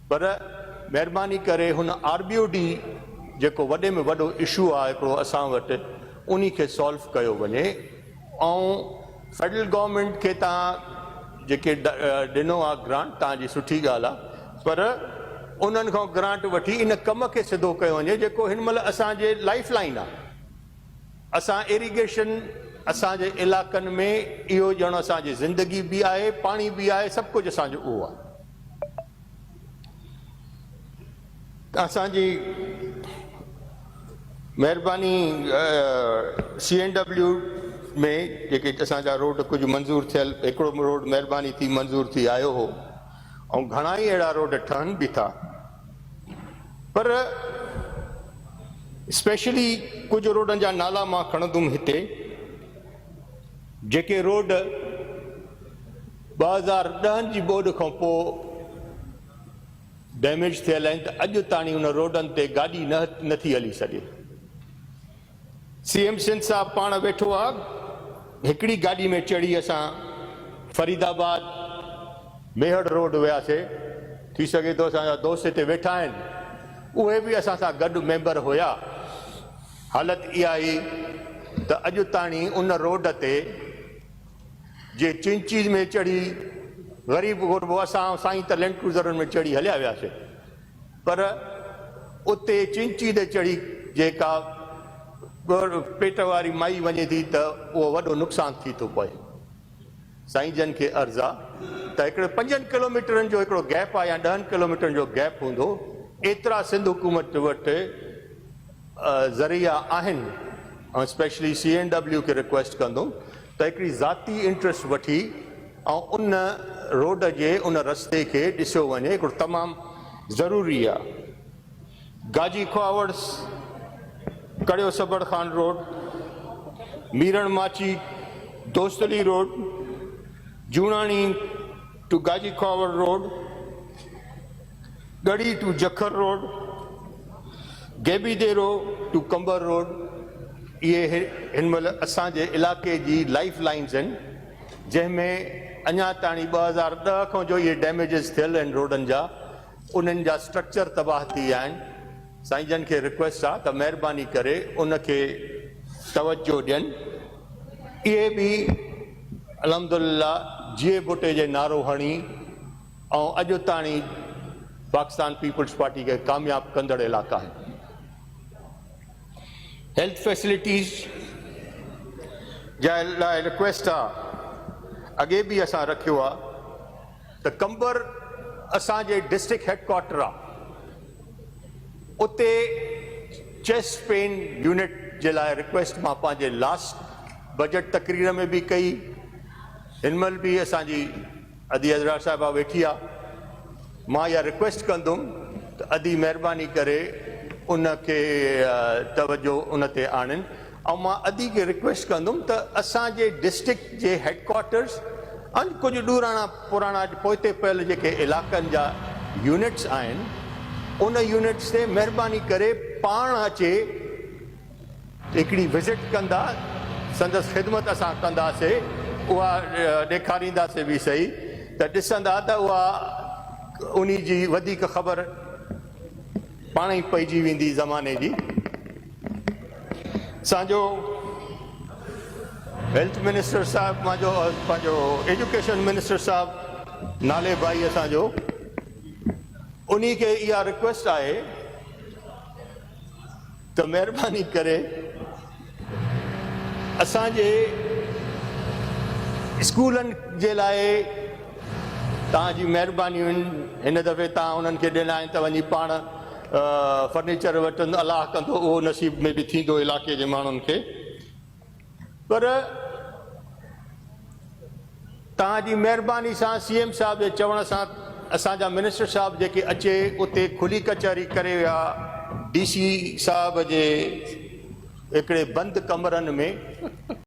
پر مهرباني ڪري هن آر بي او ڊي جيڪو وڏي ۾ وڏو اشو آهي هڪڙو اسان وٽ انهي کي سالو ڪيو وڃي ۽ فيڊرل گورنمينٽ کي تان جيڪي ڏنو آهي گرانٽ تان جي سٺي ڳالهه آهي پر انهن کان گرانٽ وٺي ان ڪم کي سڌو ڪيو وڃي جيڪو هن مهل اسان جي لائف لائين آهي. اسان ايريگيشن اسان جي علائقن ۾ اهو ڄڻ اسان جي زندگي به آهي، پاڻي به آهي، سڀ ڪجهه اسان جو اهو آهي. اسان جي مهرباني سي اين ڊبليو ۾ جيڪي اسان جا روڊ ڪجهه منظور ٿيل هڪڙو روڊ مهرباني ٿي منظور ٿي آيو هو ۽ گهڻا ئي اهڙا روڊ ٺهن به ٿا پر اسپيشلي ڪجهه روڊن جا نالا مان کڻندم هتي جيڪي روڊ 2010 جي ٻوڏ کان پوء ڊيميج ٿيل آهن ته اڄ تاڻي ان روڊن تي گاڏي نه نٿي هلي سگهي. سي ايم سنڌ صاحب پاڻ ويٺو آ هڪڙي گاڏي ۾ چڙهي اسان فريد آباد ميهڙ روڊ وياسي ٿي سگهي ٿو اسان جا دوست هتي ويٺا آهن اهي به اسان سان گڏ ميمبر هيا حالت اها هئي ته اڄ تاڻي ان روڊ تي جي چنچي ۾ چڙهي غريب غربو اسان سائين ته لينڊ ڪروزرن ۾ چڙهي هليا وياسي پر اتي چنچي تي چڙهي جيڪا پيٽ واري مائي وڃي ٿي ته اهو وڏو نقصان ٿي ٿو پوي. سائين جن کي عرض آ ته هڪڙي پنجن ڪلوميٽرن جو هڪڙو گيپ آ يا ڏهن ڪلوميٽرن جو گيپ هوندو ايترا سنڌ حڪومت وٽ ذريعا آهن ۽ اسپيشلي سي اين ڊبليو کي رڪويسٽ ڪندم ته هڪڙي ذاتي انٽرسٽ وٺي ۽ ان روڊ جي ان رستي کي ڏسيو وڃي هڪڙو تمام ضروري آ. گاجي کهاوڙ ڪڙيو سبڙ خان روڊ، ميرڻ ماڇي دوست Ali road, Junani to Gaji Khahawar road, Garhi to Jakhar road, Ghebi Dero to Qambar road اهي هن مهل اسان جي علائقي جي لائيف لائينز آهن جنهن ۾ اڃا تاڻي 2010 کان جو اهي ڊيميجز ٿيل آهن روڊن جا انهن جا اسٽرڪچر تباهه ٿي ويا آهن سائين جن کي رڪويسٽ آ ته مهرباني ڪري ان کي توجه ڏين اهي به الحمدلله جيئي ڀٽي جي نعرو هڻي ۽ اڄ تاڻي پاڪستان پيپلز پارٽي کي ڪامياب ڪندڙ علائقا آهن. هيلٿ فيسلٽيز جي لاء رڪويسٽ آ اڳي به اسان رکيو آ ته قمبر اسان جي ڊسٽرڪٽ هيڊ ڪوارٽر آ اتي چيسٽ پين يونٽ جي لاء رڪويسٽ مان پنهنجي لاسٽ بجيٽ تقرير ۾ به ڪئي هن مهل به اسان جي ادي عذرا صاحبه ويٺي آ مان اها رڪويسٽ ڪندم ته ادي مهرباني ڪري ان کي توجه ان تي آڻين ۽ مان ادي کي رڪويسٽ ڪندم ته اسان جي ڊسٽرڪٽ جي هيڊ ڪوارٽرز ۽ ڪجهه ڏوراڻا پراڻا پوئتي پيل جيڪي علائقن جا يونٽس آهن ان يونٽس تي مهرباني ڪري پاڻ اچي هڪڙي وزٽ ڪندا، سندس خدمت اسان ڪنداسي، اها ڏيکارينداسي به سهي ته ڏسندا ته اها انهي جي وڌيڪ خبر پاڻ ئي پئجي ويندي زماني جي. اسان جو هيلٿ منسٽر صاحب پنهنجو پنهنجو ايجوڪيشن منسٽر صاحب نالي ڀائي اسان جو انهي کي اها رڪويسٽ آهي ته مهرباني ڪري اسان جي اسڪولن جي لاء توهان جي مهربانيون هن دفعي توهان انهن کي ڏنا آهن ته وڃي پاڻ فرنيچر وٺن الله ڪندو اهو نصيب ۾ به ٿيندو علائقي جي ماڻهن کي پر توهان جي مهرباني سان سي ايم صاحب جي چوڻ سان اسان جا منسٽر صاحب جيڪي اچي اتي کلي ڪچهري ڪري ويا ڊي سي صاحب جي هڪڙي بند ڪمرن ۾.